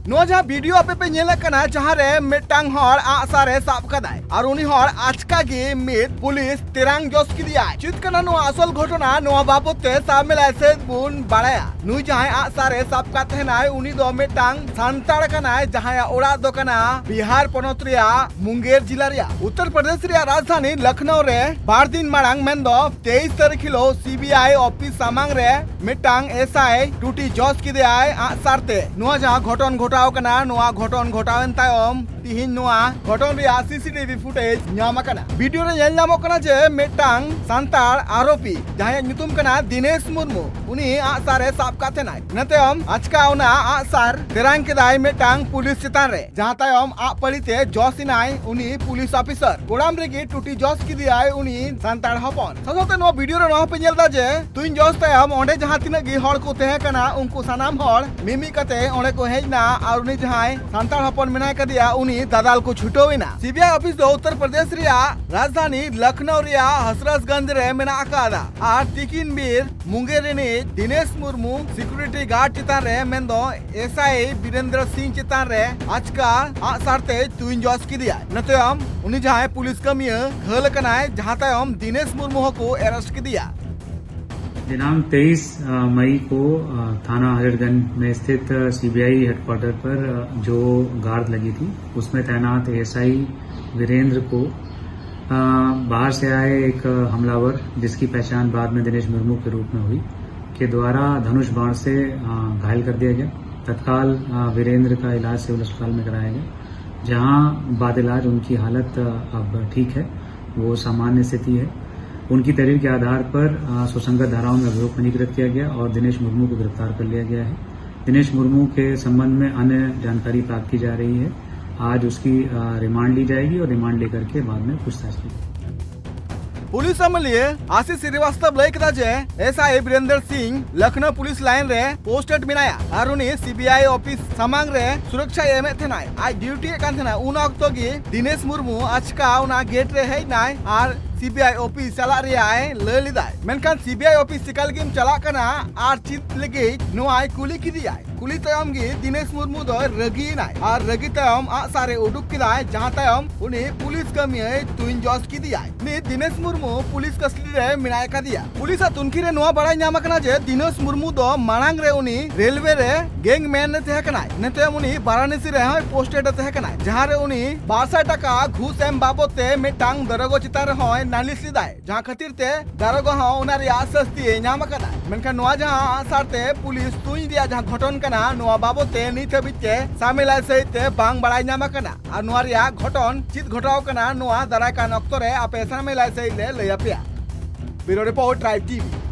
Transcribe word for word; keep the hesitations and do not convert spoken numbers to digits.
ᱱᱚᱣᱟ ᱡᱟᱦᱟᱸ ᱵᱷᱤᱰᱤᱭᱳ ᱟᱯᱮ ᱯᱮ ᱧᱮᱞᱮᱫ ᱠᱟᱱᱟ, ᱡᱟᱦᱟᱸ ᱨᱮ ᱢᱤᱫᱴᱟᱝ ᱦᱚᱲ ᱟᱜᱼᱥᱟᱨ ᱮ ᱥᱟᱵ ᱠᱟᱫᱟᱭ ᱟᱨ ᱩᱱᱤ ᱦᱚᱲ ᱟᱪᱠᱟ ᱜᱮ ᱢᱤᱫ ᱯᱩᱞᱤᱥ ᱛᱮᱨᱟᱝ ᱡᱚᱥ ᱠᱮᱫᱮᱭᱟᱭ᱾ ᱪᱮᱫ ᱠᱟᱱᱟ ᱱᱚᱣᱟ ᱟᱥᱚᱞ ᱜᱷᱚᱴᱚᱱᱟ, ᱱᱚᱣᱟ ᱵᱟᱵᱚᱛ ᱛᱮ ᱥᱟᱢᱮᱞᱟᱭ ᱥᱮᱫ ᱵᱚᱱ ᱵᱟᱲᱟᱭᱟ᱾ ᱱᱩᱭ ᱡᱟᱦᱟᱸᱭ ᱟᱜᱼᱥᱟᱨ ᱮ ᱥᱟᱵ ᱠᱟᱫ ᱛᱟᱦᱮᱱᱟᱭ, ᱩᱱᱤ ᱫᱚ ᱢᱤᱫᱴᱟᱝ ᱥᱟᱱᱛᱟᱲ ᱠᱟᱱᱟᱭ, ᱡᱟᱦᱟᱸᱭᱟᱜ ᱚᱲᱟᱜ ᱫᱚ ᱠᱟᱱᱟ ᱵᱤᱦᱟᱨ ᱯᱚᱱᱚᱛ ᱨᱮᱭᱟᱜ ᱢᱩᱝᱜᱮᱨ ᱡᱤᱞᱟ ᱨᱮᱭᱟᱜ᱾ ᱩᱛᱛᱚᱨ ᱯᱨᱚᱫᱮᱥ ᱨᱮᱭᱟᱜ ᱨᱟᱡᱽᱫᱷᱟᱱᱤ ᱞᱚᱠᱷᱱᱚᱣ ᱨᱮ ᱵᱟᱨ ᱫᱤᱱ ᱢᱟᱲᱟᱝ, ᱢᱮᱱᱫᱚ ᱛᱮᱭᱤᱥ ᱛᱟᱹᱨᱤᱠᱷ ᱦᱤᱞᱳᱜ ᱥᱤᱵᱤᱟᱭ ᱚᱯᱷᱤᱥ ᱥᱟᱢᱟᱝ ᱨᱮ ᱢᱤᱫᱴᱟᱝ ᱮᱥᱟᱭ ᱴᱩᱴᱤ ᱡᱚᱥ ᱠᱮᱫᱮᱭᱟᱭ ᱟᱜᱼᱥᱟᱨ ᱛᱮ᱾ ᱱᱚᱣᱟ ᱡᱟᱦᱟᱸ ᱜᱷᱚᱴᱚᱱ ᱜᱷᱚᱴᱟᱣ ᱠᱟᱱᱟ, ᱱᱚᱣᱟ ᱜᱷᱚᱴᱚᱱ ᱜᱷᱚᱴᱟᱣᱮᱱ ᱛᱟᱭᱚᱢ ᱛᱤᱦᱤᱧ ᱱᱚᱣᱟ ᱜᱷᱚᱴᱚᱱ ᱨᱮᱭᱟᱜ ᱥᱤᱥᱤᱴᱤᱵᱷᱤ ᱯᱷᱩᱴᱮᱡᱽ ᱧᱟᱢ ᱟᱠᱟᱱᱟ᱾ ᱵᱷᱤᱰᱤᱭᱳ ᱨᱮ ᱧᱮᱞ ᱧᱟᱢᱚᱜ ᱠᱟᱱᱟ ᱡᱮ ᱢᱤᱫᱴᱟᱝ ᱥᱟᱱᱛᱟᱲ ᱟᱨᱳᱯᱤ, ᱡᱟᱦᱟᱸᱭᱟᱜ ᱧᱩᱛᱩᱢ ᱠᱟᱱᱟ ᱫᱤᱱᱮᱥ ᱢᱩᱨᱢᱩ, ᱩᱱᱤ ᱟᱜᱼᱥᱟᱨ ᱮ ᱥᱟᱵ ᱠᱟᱫ ᱛᱟᱦᱮᱱᱟᱭ᱾ ᱤᱱᱟᱹ ᱛᱟᱭᱚᱢ ᱟᱪᱠᱟ ᱚᱱᱟ ᱟᱜᱼᱥᱟᱨ ᱛᱮᱨᱟᱝ ᱠᱮᱫᱟᱭ ᱢᱤᱫᱴᱟᱝ ᱯᱩᱞᱤᱥ ᱪᱮᱛᱟᱱ ᱨᱮ, ᱡᱟᱦᱟᱸ ᱛᱟᱭᱚᱢ ᱟᱜ ᱯᱟᱹᱲᱤ ᱛᱮ ᱡᱚᱥ ᱮᱱᱟᱭ ᱩᱱᱤ ᱯᱩᱞᱤᱥ ᱚᱯᱷᱤᱥᱟᱨ᱾ ᱠᱚᱲᱟᱢ ᱨᱮᱜᱮ ᱴᱩᱴᱤ ᱡᱚᱥ ᱠᱮᱫᱮᱭᱟᱭ ᱩᱱᱤ ᱥᱟᱱᱛᱟᱲ ᱦᱚᱯᱚᱱ᱾ ᱥᱟᱶᱛᱮ ᱱᱚᱣᱟ ᱵᱷᱤᱰᱤᱭᱳ ᱨᱮ ᱱᱚᱣᱟ ᱦᱚᱸᱯᱮ ᱧᱮᱞ ᱮᱫᱟ ᱡᱮ ᱛᱩᱧ ᱡᱚᱥ ᱛᱟᱭᱚᱢ ᱚᱸᱰᱮ ᱡᱟᱦᱟᱸ ᱛᱤᱱᱟᱹᱜ ᱜᱮ ᱦᱚᱲ ᱠᱚ ᱛᱟᱦᱮᱸ ᱠᱟᱱᱟ, ᱩᱱᱠᱩ ᱥᱟᱱᱟᱢ ᱦᱚᱲ ᱢᱤᱢᱤᱫ ᱠᱟᱛᱮ ᱚᱸᱰᱮ ᱠᱚ ᱦᱮᱡ ᱮᱱᱟ ᱟᱨ ᱩᱱᱤ ᱡᱟᱦᱟᱸᱭ ᱥᱟᱱᱛᱟᱲ ᱦᱚᱯᱚᱱ ᱢᱮᱱᱟᱭ ᱠᱟᱫᱮᱭᱟ, ᱩᱱᱤ ᱫᱟᱫᱟᱞ ᱠᱚ ᱪᱷᱩᱴᱟᱹᱣ ᱮᱱᱟ᱾ ᱥᱤᱵᱤᱟᱭ ᱚᱯᱷᱤᱥ ᱫᱚ ᱩᱛᱛᱚᱨ ᱯᱨᱚᱫᱮᱥ ᱨᱮᱭᱟᱜ ᱨᱟᱡᱽᱫᱷᱟᱱᱤ ᱞᱚᱠᱷᱱᱚᱣ ᱨᱮᱭᱟᱜ ᱦᱟᱥᱨᱟᱥᱜᱚᱸᱡᱽ ᱨᱮ ᱢᱮᱱᱟᱜ ᱟᱠᱟᱫᱟ ᱟᱨ ᱛᱤᱠᱤᱱ ᱵᱮᱨ ᱢᱩᱝᱜᱮᱨ ᱨᱤᱱᱤᱡ ᱫᱤᱱᱮᱥ ᱢᱩᱨᱢᱩ ᱥᱤᱠᱩᱨᱤᱴᱤ ᱜᱟᱨᱰ ᱪᱮᱛᱟᱱ ᱨᱮ, ᱢᱮᱱᱫᱚ ᱮᱥᱟᱭ ᱵᱤᱨᱮᱱᱫᱨᱚ ᱥᱤᱝ ᱪᱮᱛᱟᱱ ᱨᱮ ᱟᱪᱠᱟ ᱟᱜᱼᱥᱟᱨ ᱛᱮ ᱛᱩᱧ ᱡᱚᱥ ᱠᱮᱫᱮᱭᱟ᱾ ᱤᱱᱟᱹ ᱛᱟᱭᱚᱢ ᱩᱱᱤ ᱡᱟᱦᱟᱸᱭ ᱯᱩᱞᱤᱥ ᱠᱟᱹᱢᱤᱭᱟᱹ ᱜᱷᱟᱹᱞ ᱟᱠᱟᱱᱟᱭ, ᱡᱟᱦᱟᱸ ᱛᱟᱭᱚᱢ ᱫᱤᱱᱮᱥ ᱢᱩᱨᱢᱩ ᱦᱚᱸᱠᱚ ᱮᱨᱮᱥᱴ ᱠᱮᱫᱮᱭᱟ᱾ दिनांक तेईस मई को, अ, थाना हरिरगंज में स्थित, अ, सीबीआई हेडक्वार्टर पर, अ, जो गार्ड लगी थी, उसमें तैनात एएसआई वीरेंद्र को, अ, बाहर से आए एक, अ, हमलावर, जिसकी पहचान बाद में दिनेश मुर्मू के रूप में हुई, के द्वारा धनुष बाण से, अ, घायल कर दिया गया। तत्काल, अ, वीरेंद्र का इलाज सिविल अस्पताल में कराया गया, जहां बाद इलाज उनकी हालत, अ, अब ठीक है, वो सामान्य स्थिति है। उनकी तहरीर के आधार पर, अ, सुसंगत धाराओं में अभियोग पंजीकृत किया गया और दिनेश मुर्मू को गिरफ्तार कर लिया गया है। दिनेश मुर्मू के संबंध में अन्य जानकारी प्राप्त की जा रही है। आज उसकी, अ, रिमांड ली जाएगी और रिमांड लेकर के बाद में पूछताछ की जाएगी। पुलिस अमलिया आशीष श्रीवास्तव ᱞᱟᱹᱭ ᱠᱮᱫᱟ ᱡᱮ ᱮᱥᱟᱭ ᱵᱤᱨᱮᱱᱫᱨ ᱥᱤᱝ ᱞᱚᱠᱷᱱᱚᱣ ᱯᱩᱞᱤᱥ ᱞᱟᱭᱤᱱ ᱨᱮ ᱯᱳᱥᱴᱮᱰ ᱢᱮᱱᱟᱭᱟ ᱟᱨ ᱩᱱᱤ ᱥᱤᱵᱤᱟᱭ ᱚᱯᱷᱤᱥ ᱥᱟᱢᱟᱝ ᱨᱮ ᱥᱩᱨᱚᱠᱷᱟᱭ ᱮᱢᱮᱫ ᱛᱟᱦᱮᱱᱟᱭ᱾ ᱟᱡ ᱰᱤᱭᱩᱴᱤᱭᱮᱫ ᱠᱟᱱ ᱛᱟᱦᱮᱱᱟ᱾ ᱩᱱ ᱚᱠᱛᱚ ᱜᱮ ᱫᱤᱱᱮᱥ ᱢᱩᱨᱢᱩ ᱟᱪᱠᱟ ᱚᱱᱟ ᱜᱮᱴ ᱨᱮ ᱦᱮᱡ ᱮᱱᱟᱭ ᱟᱨ ᱥᱤᱵᱤᱟᱭ ᱚᱯᱷᱤᱥ ᱪᱟᱞᱟᱜ ᱨᱮᱭᱟᱜ ᱮ ᱞᱟᱹᱭ ᱞᱮᱫᱟᱭ᱾ ᱢᱮᱱᱠᱷᱟᱱ ᱥᱤᱵᱤᱟᱭ ᱚᱯᱷᱤᱥ ᱪᱮᱠᱟ ᱞᱟᱹᱜᱤᱫ ᱮᱢ ᱪᱟᱞᱟᱜ ᱠᱟᱱᱟ ᱟᱨ ᱪᱮᱫ ᱞᱟᱹᱜᱤᱫ ᱱᱚᱣᱟᱭ ᱠᱩᱞᱤ ᱠᱮᱫᱮᱭᱟᱭ᱾ ᱠᱩᱞᱤ ᱛᱟᱭᱚᱢ ᱜᱮ ᱫᱤᱱᱮᱥ ᱢᱩᱨᱢᱩ ᱫᱚᱭ ᱨᱟᱹᱜᱤᱭᱮᱱᱟᱭ ᱟᱨ ᱨᱟᱹᱜᱤ ᱛᱟᱭᱚᱢ ᱟᱜ ᱥᱟᱨ ᱮ ᱩᱰᱩᱠ ᱠᱮᱫᱟᱭ, ᱡᱟᱦᱟᱸ ᱛᱟᱭᱚᱢ ᱩᱱᱤ ᱯᱩᱞᱤᱥ ᱠᱟᱹᱢᱤᱭᱟᱹᱭ ᱛᱩᱧ ᱡᱚᱥ ᱠᱮᱫᱮᱭᱟᱭ᱾ ᱱᱤᱛ ᱫᱤᱱᱮᱥ ᱢᱩᱨᱢᱩ ᱯᱩᱞᱤᱥ ᱠᱟᱥᱴᱚᱰᱤ ᱨᱮ ᱢᱮᱱᱟᱭ ᱟᱠᱟᱫᱮᱭᱟ᱾ ᱯᱩᱞᱤᱥᱟᱜ ᱛᱩᱱᱠᱷᱤ ᱨᱮ ᱱᱚᱣᱟ ᱵᱟᱲᱟᱭ ᱧᱟᱢ ᱟᱠᱟᱱᱟ ᱡᱮ ᱫᱤᱱᱮᱥ ᱢᱩᱨᱢᱩ ᱫᱚ ᱢᱟᱲᱟᱝ ᱨᱮ ᱩᱱᱤ ᱨᱮᱞᱣᱮ ᱨᱮ ᱜᱮᱝ ᱢᱮᱱ ᱮ ᱛᱟᱦᱮᱸ ᱠᱟᱱᱟᱭ᱾ ᱤᱱᱟᱹ ᱛᱟᱭᱚᱢ ᱩᱱᱤ ᱵᱟᱨᱟᱱᱚᱥᱤ ᱨᱮᱦᱚᱸᱭ ᱯᱳᱥᱴᱮᱰ ᱮ ᱛᱟᱦᱮᱸ ᱠᱟᱱᱟᱭ, ᱡᱟᱦᱟᱸ ᱨᱮ ᱩᱱᱤ ᱵᱟᱨ ᱥᱟᱭ ᱴᱟᱠᱟ ᱜᱷᱩᱥ ᱮᱢ ᱵᱟᱵᱚᱫ ᱛᱮ ᱢᱤᱫᱴᱟᱝ ᱫᱟᱨᱚᱜᱟ ᱪᱮᱛᱟᱱ ᱨᱮᱦᱚᱸᱭ ᱱᱟᱞᱤᱥ ᱞᱮᱫᱟᱭ, ᱡᱟᱦᱟᱸ ᱠᱷᱟᱹᱛᱤᱨ ᱛᱮ ᱫᱟᱨᱚᱜᱟ ᱦᱚᱸ ᱚᱱᱟ ᱨᱮᱭᱟᱜ ᱥᱟᱹᱥᱛᱤ ᱮ ᱧᱟᱢ ᱟᱠᱟᱫᱟ᱾ ᱢᱮᱱᱠᱷᱟᱱ ᱱᱚᱣᱟ ᱡᱟᱦᱟᱸ ᱟᱜᱼᱥᱟᱨ ᱛᱮ ᱯᱩᱞᱤᱥ ᱛᱩᱧ ᱨᱮᱭᱟᱜ ᱡᱟᱦᱟᱸ ᱜᱷᱚᱴᱚᱱ ᱠᱟᱱᱟ, ᱱᱚᱣᱟ ᱵᱟᱵᱚᱫ ᱛᱮ ᱱᱤᱛ ᱦᱟᱹᱵᱤᱡ ᱛᱮ ᱥᱟᱢᱮᱞᱟᱭ ᱥᱟᱹᱦᱤᱡ ᱛᱮ ᱵᱟᱝ ᱵᱟᱲᱟᱭ ᱧᱟᱢ ᱟᱠᱟᱱᱟ ᱟᱨ ᱱᱚᱣᱟ ᱨᱮᱭᱟᱜ ᱜᱷᱚᱴᱚᱱ ᱪᱮᱫ ᱜᱷᱚᱴᱟᱣ ᱠᱟᱱᱟ, ᱱᱚᱣᱟ ᱫᱟᱨᱟᱭ ᱠᱟᱱ ᱚᱠᱛᱚ ᱨᱮ ᱟᱯᱮ ᱥᱟᱢᱮᱞᱟᱭ ᱥᱟᱹᱦᱤᱡ ᱞᱮ ᱞᱟᱹᱭ ᱟᱯᱮᱭᱟ᱾ ᱵᱤᱭᱩᱨᱳ ᱨᱤᱯᱳᱨᱴ, ᱴᱨᱟᱭᱤᱵᱽ ᱴᱤᱵᱷᱤ᱾